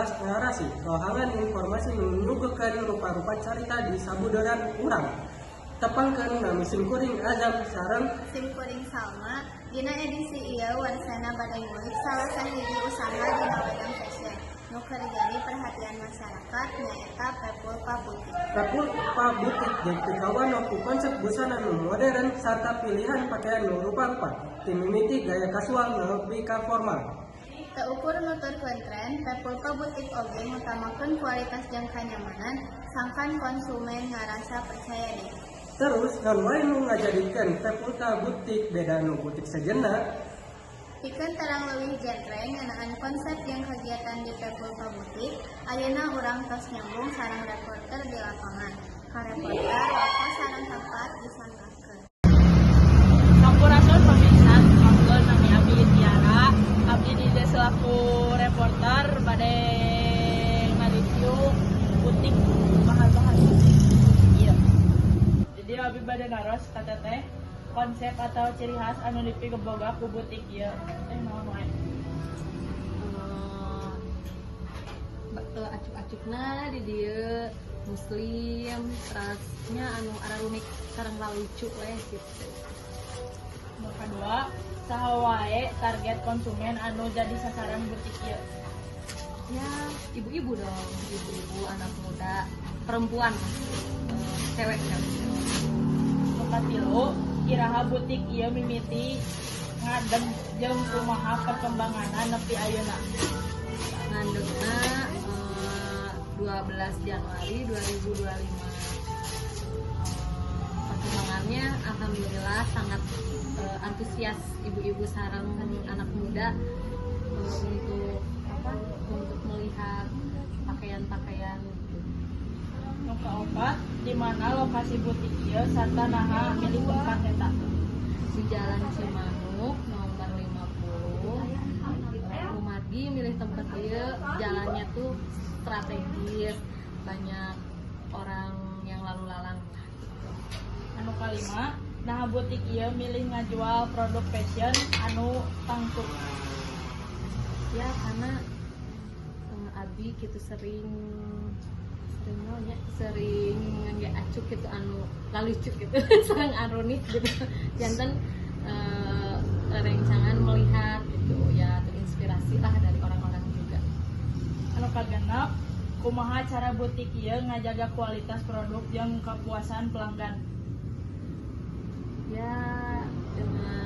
Kelas narasi, rohangan informasi nu nyuguhkeun rupa-rupa carita di sabudeureun urang. Tepangkeun, nami sim kuring Azam sareng Sim kuring Salma. Dina edisi ieu, Warsana bade ngulik salah sahiji usaha dina wedang fashion nu keur jadi perhatian masyarakat, nyaeta Pepulpa Butik. Pepulpa Butik jeung pikawanoh ku konsep busana nu modern sarta pilihan pakaian nu rupa-rupa, ti mimiti gaya kasual nepi ka formal. Teu ukur nuturkeun tren, Pepulpa Butik oge ngutamakeun kualitas jeung kanyamanan sangkan konsumen ngarasa percaya diri. Terus, naon wae nu ngajadikeun Pepulpa Butik beda nu butik sejenna? Pikeun terang leuwih jentre ngeunaan konsep jeung kegiatan di Pepulpa Butik, ayeuna urang tos nyambung sareng reporter di lapangan. Ka reporter, waktu sareng tempat disanggakeun. Sampurasun, pemirsa, tepangkeun, nami Abi Tiara. Abdi di dieu selaku reporter bade nge-review butik, bahan-bahan butik. Iya. Jadi abi bade naros ka teteh, konsep atau ciri khas anu dipikaboga ku butik ieu teh naon wae? Acuk-acukna di dieu muslim, terasnya anu ararunik sareng lucu weh gitu. Nu kadua, saha wae target konsumen anu jadi sasaran butik ieu? Ya, ibu-ibu dong, ibu-ibu, anak muda, perempuan, cewek cewek. Nu katilu, iraha butik ieu mimiti ngadeg jeung kumaha perkembanganna nepi ayeuna? Ngadegna 12 Januari 2025. Perkembangannya alhamdulillah sangat antusias ibu-ibu sareng anak muda untuk apa, untuk melihat pakaian-pakaian gitu. Nu kaopat, di mana lokasi butik ieu sarta naha milih tempat eta? Di Jalan Cimanuk nomor 50. Kumargi milih tempat ieu, jalannya tuh strategis, banyak orang yang lalu lalang gitu. Anu kalima, naha butik ieu milih ngajual produk fashion anu tangtu? Ya, karena abi gitu sering sering naon ya, sering ngangge acuk gitu anu lalucu gitu sareng arunik gitu, janten rencangan melihat gitu ya, terinspirasi lah dari orang-orang juga. Anu kagenep, kumaha cara butik ieu ngajaga kualitas produk jeung kepuasan pelanggan? Ya, dengan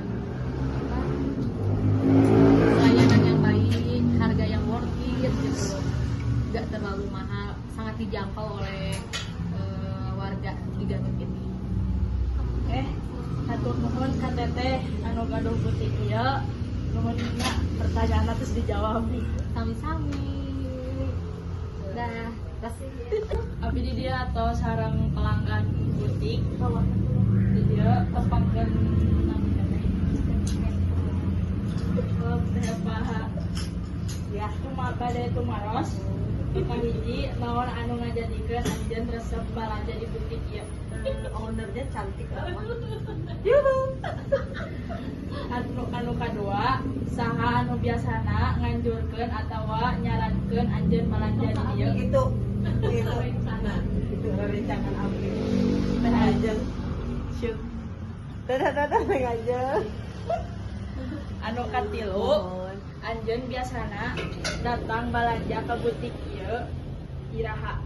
apa, pelayanan yang baik, harga yang worth it gitu, nggak terlalu mahal, sangat dijangkau oleh warga di Garut ini. Oke, hatur nuhun ka teteh anu gaduh butik ieu. Nuhun nya, pertanyaan terus dijawab. Sami-sami. Dah, terus. Abi di dieu atos sareng pelanggan butik di dieu. Tepangkeun, nami teteh? Oh, Teh Paha. Ya. Cuma bade tumaros. Kahiji, naon anu ngajadikeun anjeun resep balanja di butik ieu? Ownernya cantik apa? Anu kadua, saha anu biasana nganjurkeun atawa nyarankeun anjeun balanja di dieu? Itu nah, itu rerencangan abdi. Teh Ajeng. Shoot. Dadah dadah, Teh Ajeng. Anu katilu, anjeun biasana datang balanja ke butik ieu iraha?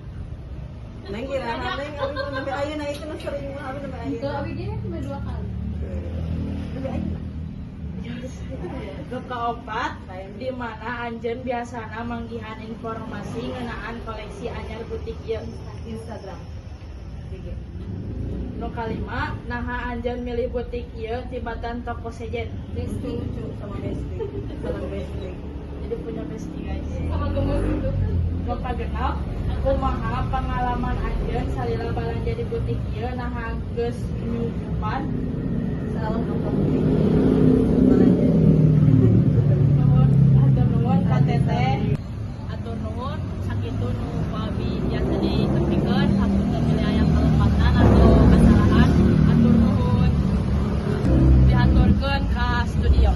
Neng, iraha, Neng? Abi mah nembe ayeuna, itu nu sering mah abi nembe Itu ayeuna. Abi dia cuma dua kali. Nembe ayeuna. Nu kaopat, di mana anjeun biasana manggihan informasi ngeunaan koleksi anyar butik ieu? Instagram. IG. Nu kalima, naha anjeun milih butik ieu tibatan toko sejen? Bestie. Lucu sama bestie. Sama bestie. Jadi punya bestie, guys. Sama gemes gitu. Nu kagenep, kumaha pengalaman anjeun salila balanja di butik ieu, naha geus nyugupan? Selalu nonton butik. Belanja. Nuhun, hatur nuhun ka teteh. Hatur nuhun, sakitu nu ku abi biasa ditepikeun, hapunten bilih aya kalepatan atau kesalahan. Hatur nuhun. Dihaturkeun ka studio.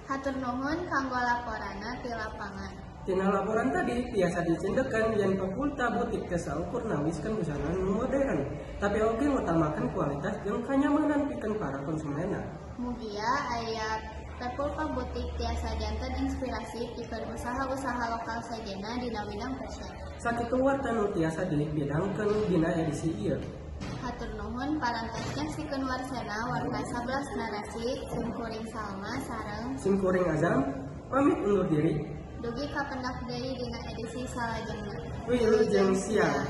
Hatur nuhun kanggo laporanna ti lapangan. Tina laporan tadi tiasa dicindekkeun yen Fakulta Butik teu saukur nawiskeun busana nu modern, tapi oge ngutamakeun kualitas jeung kanyamanan pikeun para konsumenna. Mugia aya Pepulpa Butik tiasa janten inspirasi pikeun usaha-usaha lokal sejenna dina bidang fashion. Sakitu warta nu tiasa dipidangkeun dina edisi ieu. Hatur nuhun parantos nyaksikeun Warsena Warta 11 Narasi. Simkuring Salma sareng Simkuring Azam pamit undur diri. Dugi kapendak deui dina edisi salajengna. Wilujeng siang.